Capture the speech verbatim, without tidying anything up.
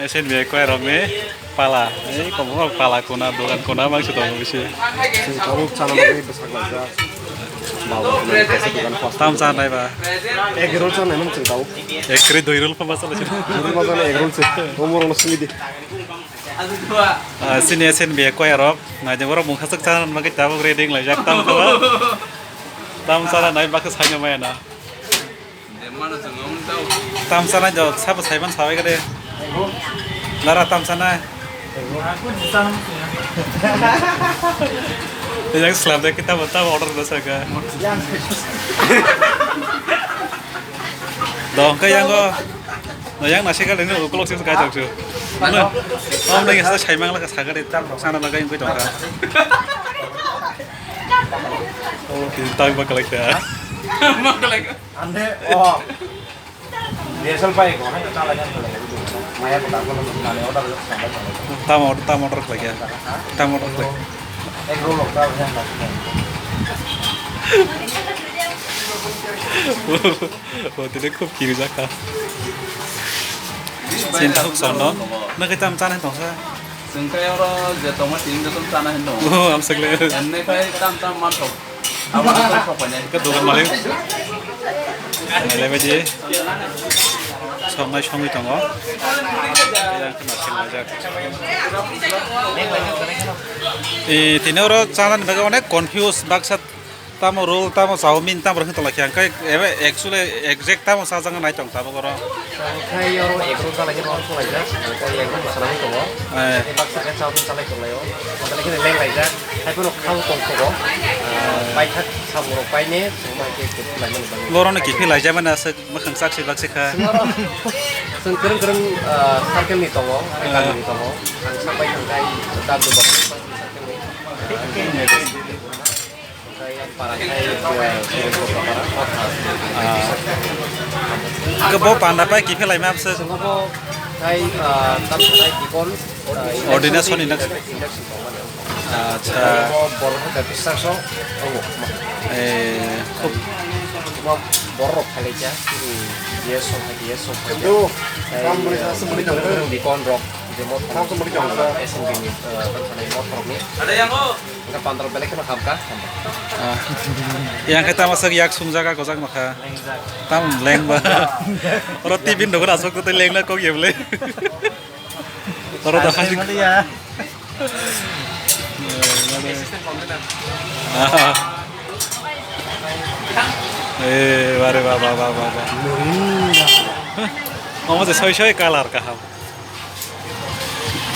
Esen be koi rok ni pala. Ei, komo pala kona, dogan kona, bangsi tongo bisi. Chwng tabuk chana bagwi bwsak laijak. Baba kona kaisa dogan first. Tam cha nai ba? Egg roll cha nai man chwng tabuk. Ek kri doi roll pa masa lasi. Doi roll masa egg roll se. Omo rong simi di. Ah, sini esen be koi rok. Nai de borok mungsa chwk chana bagwi tabuk ready laijak tam kho. Tam chana nai baksa saino maya na. Tam sana jok, sabo saiman sabai kade. Lara tam sana. Yang slab de kita betul order dosa ka. Dong ka yang go. No yang nasi kali ini ukulok sih kai jok su. No, om lagi sana saimang lagi sagade tam sana lagi yang kau dong ka. Oh, kita bakal lagi ya. Bakal lagi. Ande, oh. D S L bai ko, hai, chala jan ko, maya ko, dagol ko, mane, order ko, sampai ko. Tam order, tam order ko ya. Tam order ko. Ek roll ko, jan ko. Oh, tini khub kiri jaka. Sin thuk sono. Na ke tam chana tong sa. Sengkai oro je tongma tin de tong chana hin tong. Oh, am sakle. Enne kai tam tam man thok. Ke dogan malik. Nai lai baidi. Songnai songwi tongo. Yang kena sing lajak. Eh, tini oro chana ni bagwi onek confuse baksa tamo roll tamo chowmin tamo rwng tongla khe ang kai ebe actually exact tamo sajak nai tong tamo oro. Khai oro egg roll chalai khe oro chalai jak, khai egg roll bwsala wng tongo. Eh. Baksa khe chowmin chalai tonglai o. Mothai khe leng laijak. Hai phano khao tong tongo. Paithak samung rok paine, songma khe khe laimani bagwi. Borok no kiphilai jamani aswk mwkhang chak si bak si kha. Chwng oro, chwng kwrwng kwrwng, ah, circle ni tongo, kami ni tongo. Ang sapai thangkhai, dam dubar circle ni. Ke bo panda pai kiphilai ma bwswk? Bo khai, ah, tam sanai dikon, ah, ordination induction. Induction tongmani. Acha. Bo borok khe bwswk so tongo. Eh, khub. Bo borok rok khalai kha, chini D S song, D S song. Khe, dikon rok, je mothor, S N B ni, eh, mothor ni. Hingke pandal belai kheno hamkha. Ah. Yang khe tamo sak yak sumjak a gojak nokha. Lengjak. Tam lengba. Oro T V ni nogo aswk tei lengna kok ya bwle. Oro da khasi. Maliya. Ah. Eh, bare ba, ba, ba, ba, ba. Omo je soi soi color kaham.